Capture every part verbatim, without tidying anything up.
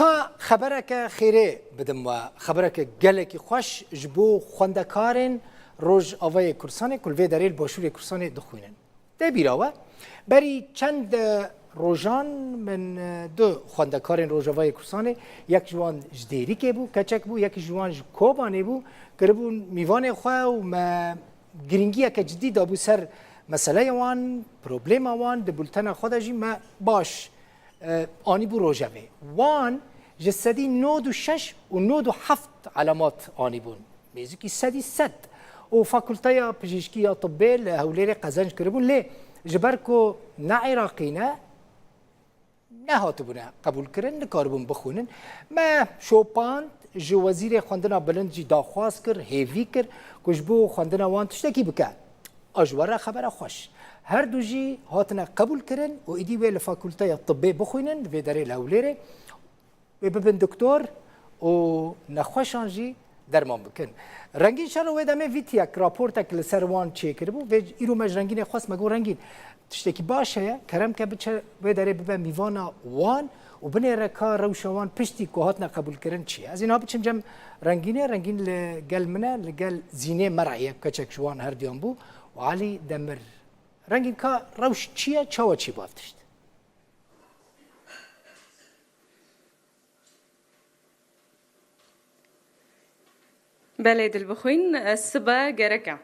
Ka xebereke xêrê bidim we, xebereke gelekî xweş ji bo xwendekarên Rojavayê Kurdistanê ku li vê derê li Başûrê Kurdistanê dixwînin. Tê bîra we, berî çend, e, rojan min, e, du xwendekarên Rojavayê Kurdistanê, yek ji wan ji Dêrikê bû, keçek bû, yekî ji wan ji Kobanê bû, kiribûn mîvanê xwe û me girîngiyeke cidî dabû ser meseleya wan, problema wan, di bultena xwe de jî me baş e, anîbû rojevê. Wan ji sedî nod û şeş û nod û heft elemat anîbûn. Nêzîkî sedî sed. Û Fakulteya Pijîşkî ya Tibbê li Hewlêrê qezenc kiribûn, lê ji ber ku ne Iraqî ne, nehatibûne qebûlkirin, nikaribûn bixwînin. Me şopand, ji Wezîrê Xwendina Bilind jî daxwaz kir, hêvî kir ku ji bo xwendina wan tiştekî bike. A ji we re xebera xweş. Her du jî hatine qebûlkirin û êdî wê li Fakulteya Tibbê bixwînin, li vê derê li Hewlêrê. Wê bibin doktor û nexweşan jî derman bikin. Rengîn şero wê demê vîtiyek, raportek li ser wan çêkiribû. Vê îro me ji Rengînê xwest, me got, Rengîn, tiştekî baş heye, kerem ke biçe wê derê bibe mîvana wan û binêre ka rewşa wan piştî ku hatine qebûlkirin çi ye. Ez ê niha biçim cem Rengînê, Rengîn li gel min e, li gel Zînê Mer'ê ye, keçek ji wan her duyan bû û Elî Demir. Rengîn, ka rewş çi ye, çawa çî bav tişt? Belê, dilbixwîn, e, sibe gerek e.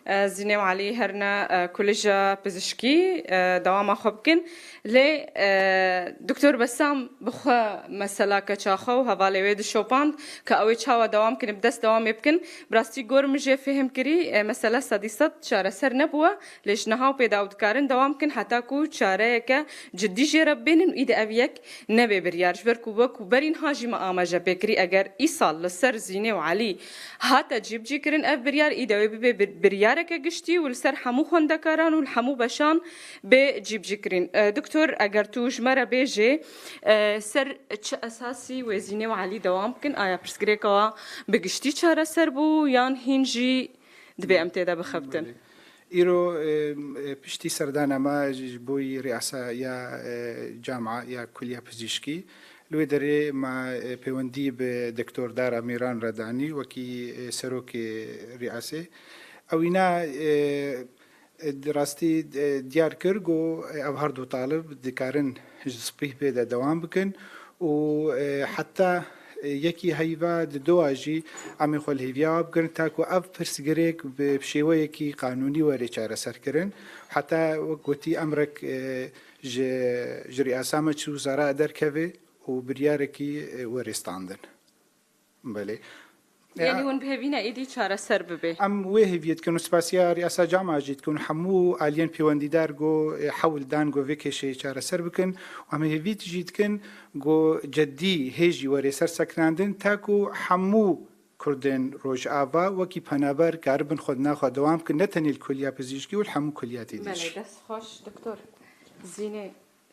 E, Zînê û Elî herine, e, Koleja Pizişkî, e, dewama xwe bikin. Lê, e, Doktor Besam bi xwe mesela keça xwe û hevalê wê dişopand ke ew ê çawa dewam kin, bi dest dewamê bikin. Bi rastî gor min jê fêhm kirî, e, mesela sedî sed çareser nebûwe. Lê ji niha û pê de ew dikarin dewam bikin heta ku çareyeke cidî jê re bibênin û îdî ev yek nebe biryar. Ji ber ku wekî berî niha jî me amaje pê kirî, eger îsal li ser Zînê û Elî hate cîbicîkirin ev biryar, îdî wê bibe bir-, biryareke giştî û li ser hemû xwendekaran û li hemû beşan bê cîbicîkirin. E, Doktor, eger tu ji me re bêjê, e, ser çi esasî wê Zînê û Elî dewam bikin? Aya pirsgirêka wan bi giştî çareser bû yan hîn jî Divê em tê de bixebtin. Belê. Îro, e, e, piştî serdana me ji, ji bo yî riyasa ya, e, camia ya Kuliya Pizîşkî, li wê derê me, e, pêwendî bi Doktor Dara Mîran re danî wekî, e, serokê riyasê. Ewîna, e, e, di rastî, e, diyar kir ku, e, ev her du talib dikarin ji spîh pê de dewam bikin û, e, heta, e, yekî heyva di dowa jî em ê xwe li hêviya we bigirin, ta ku ev pirsgirêk bi şêweyekî qanûnî were çareserkirin. Heta wek gotî emrek, e, ji, ji riyasa me çû wezara derkeve û biryarekî, e, were standin. Belê. Yanî hûn bi hêvî ne êdî çareser bibe? Em wê hêviyê dikin û spasiya riyasa cama jî dikin û hemû aliyên pêwendîdar ku, e, hewl dan ku vê kêşeyê çareser bikin û em hêvî jî dikin ku cedî hê jî were ser sekinandin ta ku hemû Kurdên Rojava wekî penaber karibin xwendina xwe dewam bikin, ne tenê li kuliya pizîşkî û li hemû kuliyatê dî jî. Belê, dest xweş, doktor. Zînê,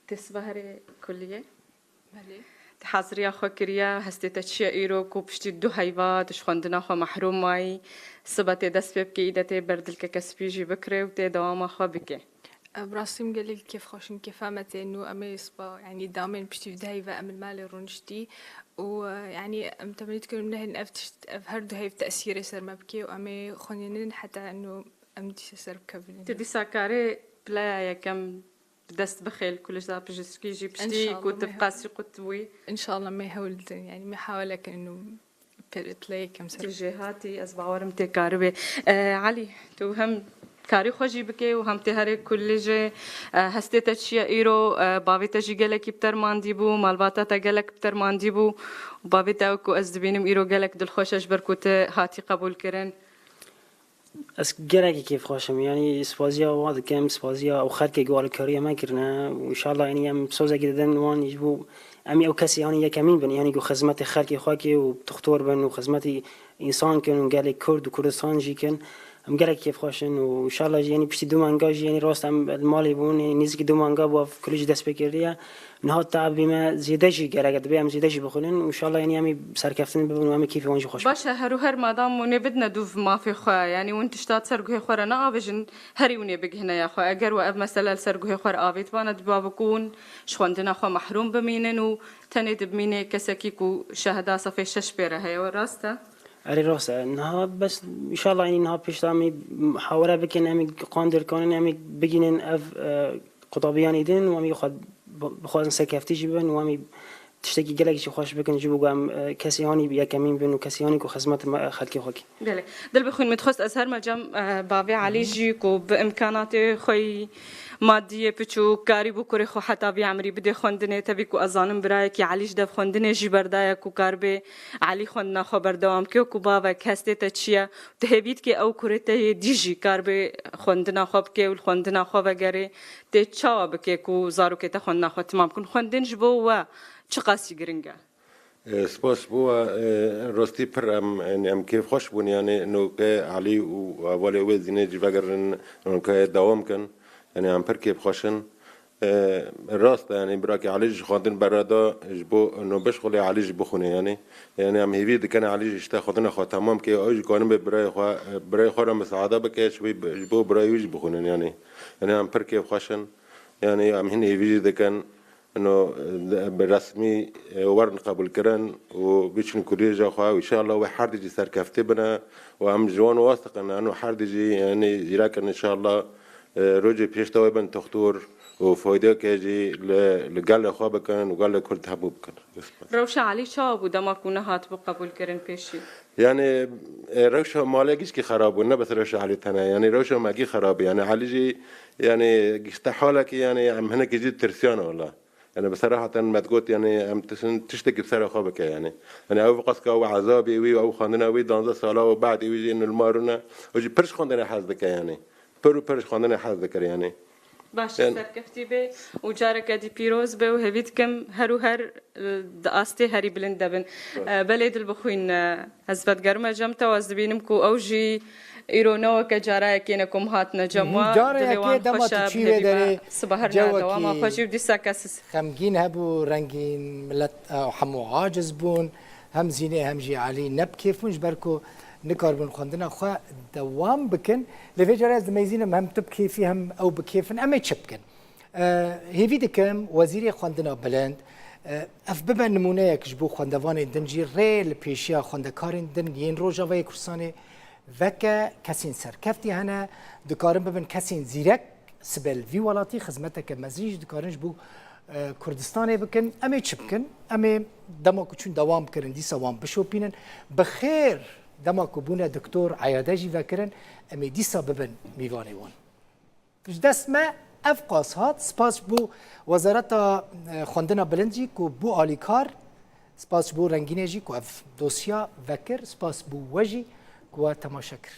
tê sibe herê kuliyê? Belê. Te haziriya xwe kiriye, hestê te çi ye îro ku piştî du heyva tu ji xwendina xwe mehrûm mayî, sibe tê dest pê bikê, îde tê ber dilkeke spî jî bikirê û tê dewama xwe bikê? Ev bi rastî min gelek kêfxweş im, kêfa me tê nû em ê siba, yanî damên piştî vî du heyva em li malê rûniştî û, e, yanî em temennî dikin nehêlin ev tişt, ev her du heyv tesîrê ser me bikê û em ê xwendînin heta nû em dîsa ser bikevin. Tu dîsa karê pileya yekem bi dest bixê li Kulîza Pijîskî jî piştî ku tu bi qasî qut bûyî. Înşallah me hewl didin, yanî me hewle kirin û pêrê tile yekem ser. Tu jêhatî, ez bawerim tê karibê. E, Elî, tu hem karî xwe jî bikê û hem tê herê kulî jê, e, hestê te çi ye îro, e, bavê te jî gelekî bi te re mandî bû, malbata te gelek bi te re mandî bû. Bavê te ku ez dibînim îro gelek dilxweş e ji ber ku tu hatî qebûlkirin. Ez gelekî kêfxweş im. Yanî spaziya wan dikim, spaziya ew xelkê ku alîkariya me kirine. Û înşallah, yanî em sozekî didin wan ji bo em ê ew kesê, yanî yekemîn bin, yanî ku xizmetê xelkê xwe ke û dixtor bin û xizmetê însan kin û gelê Kurd û Kurdistan jî kin. Em gelek kêfxweş in û înşallah jî, yanî piştî du manga jî, yanî rast em li malê bûn, yanî nêzîkî du manga bû ev kulî jî dest pê kiriye. Niha teabê me zêde jî gerek e, dibê em zêde jî bixwînin û înşallah, yanî em ê serkeftin bibin û em ê kêfê wan jî xweş bike. Baş e, her û her madam hûn ê bidine dûv mafê xwe, yanî hûn tişta ser guhê xwe re naavêjin, herî hûn ê bigihine ya xwe. Eger we ev mesele li ser guhê xwe re avêtibane, diba bi ku hûn ji xwendina xwe mehrûm bimînin û tenê dibimînê kesekî ku şehda sefê şeş pê re heye, we rast e? Erê, rast e. Niha bes, înşallah, yanî niha pêş de em ê muhawere bikin, em ê qandir kanin, em ê bigînin ev, e, qutabiyan ê din û em ê xwe bi-, bixwazin serkeftî jî bibin û em ê tiştekî gelek jî xweş bikin ji bo ku em, e, kesê hanî yekemîn bin û kesê hanî ku xizmet me, xelkê xwe kî. Belê. Dilbixwîn, min dixwest ez herme cem, e, bavê Elî jî ku bi imkanatê xwe yî madiyê piçûk karî bû kurê xwe heta vî emrî bidê xwendinê. Tevî ku ez zanim birayekî Elî ji dev xwendinê jî berdaye ku karibe Elî xwendina xwe berdewam ke ku bavek hestê te çi ye? Tu hêvî dikê ew kurê te yê dî jî karibe xwendina xwe bike û li xwendina xwe vegerê? Tê çawa bike ku zarokê te xwendina xwe timam bikin? Xwendin ji bo we çiqasî giring e? E, spas bo we, e, rastî pir em, em, em kêfxweş bûn, yanî noke Elî û hevalê wê Zînê jî vegerin, noke dewam kin. Yanî em pir kêfxweş in. E, rast e, yanî birakê Elî jî xwendin bereda ji bo no bişxulê Elî jî bixwîne, yanî. Yanî em hêvî dikin Elî jî işte xwendina xwe temam ke, ew jî kanibe birayê xwe, e, birayê xwe re misaade bike, ji bo, ji bo birayê wî jî bixwînin, yanî. Yanî em pir kêfxweş in. Yanî em hîn hêvî jî dikin. Ino, e, bi resmî, e, werin qebûlkirin û biçin kulîja xwe û înşallah wê her dî jî serkeftî bine û em ji wan was dikin, ino her dî jî, yanî, zîrek in înşallah, e, rojê pêş de wê bin toxtor û faydeke jî li, li gelê xwe bikin û gelê Kurd hemû bikin. Rewşa Elî çawa bû dema ku nehatibû qebûlkirin pêşî? Yanî, e, rewşa malê gişkî xerab bû, ne bes rewşa Elî tene. Yanî rewşa me gî xerab bû. Yanî Elî jî, yanî, gişte halekî, yanî em hinekî jî tirsiyan wela. Yanî bi serahaten me digot, yanî em tişin, tiştekî bi serê xwe bike, yanî. Yanî ew qas ka ew ezabê wî, ew xwendina wî, danzdeh sala û badê wî jî li mar rûne. Ew jî pir ji xwendinê hez dike, yanî. Pir û pir ji xwendinê hez dikir, yanî. Baş, Yan- serkeftî be û careke dî pîroz be û hêvî dikim her û her, e, di astê herî bilind de bin. E, belê Dilbixwîn, e, ez vedigerime cem te, ez dibînim ku ew jî îro ne weke cara yekê ne ku em hatine cem Hı hı. we. Cara Dilê yekê wan dema xweş tu e, çî bi vê hêvî me derê siba her ne cewekî dewama xwe jî û dîsa kes xemgîn hebû, rengîn milet, e, hemû aciz bûn. Hem Zînê hem jî Elî ne bi kêf bûn, ji ber ku nikaribûn xwendina xwe dewam bikin. Lê vê carê ez dimeyzînim hem tu bi kêfî hem ew bi kêf in. Em ê çi bikin? E, hêvî dikim Wezîrê Xwendina Bilind, e, ev bibe nimûneyek ji bo xwendevanên din jî, rê li pêşiya xwendekarên din yên Rojavayê Kurdistanê veke, kesên serkeftî hene, dikarin bibin kesên zîrek, sibe li vî welatî xizmeteke mezin jî dikarin ji bo, e, Kurdistanê bikin. Em ê çi bikin? Em ê dema ku çûn dewam bikirin, dîsa wan bişopînin. Bi xêr dema ku bûne doktor, eyade jî vekirin, em ê dîsa bibin mîvanê wan. Ji dest me ev qas hat. Spas ji bo Wezareta, e, Xwendina Bilind jî ku bû alîkar. Spas ji bo Rengînê jî ku ev dosya vekir. Spas bo we jî ku we temaşe kir.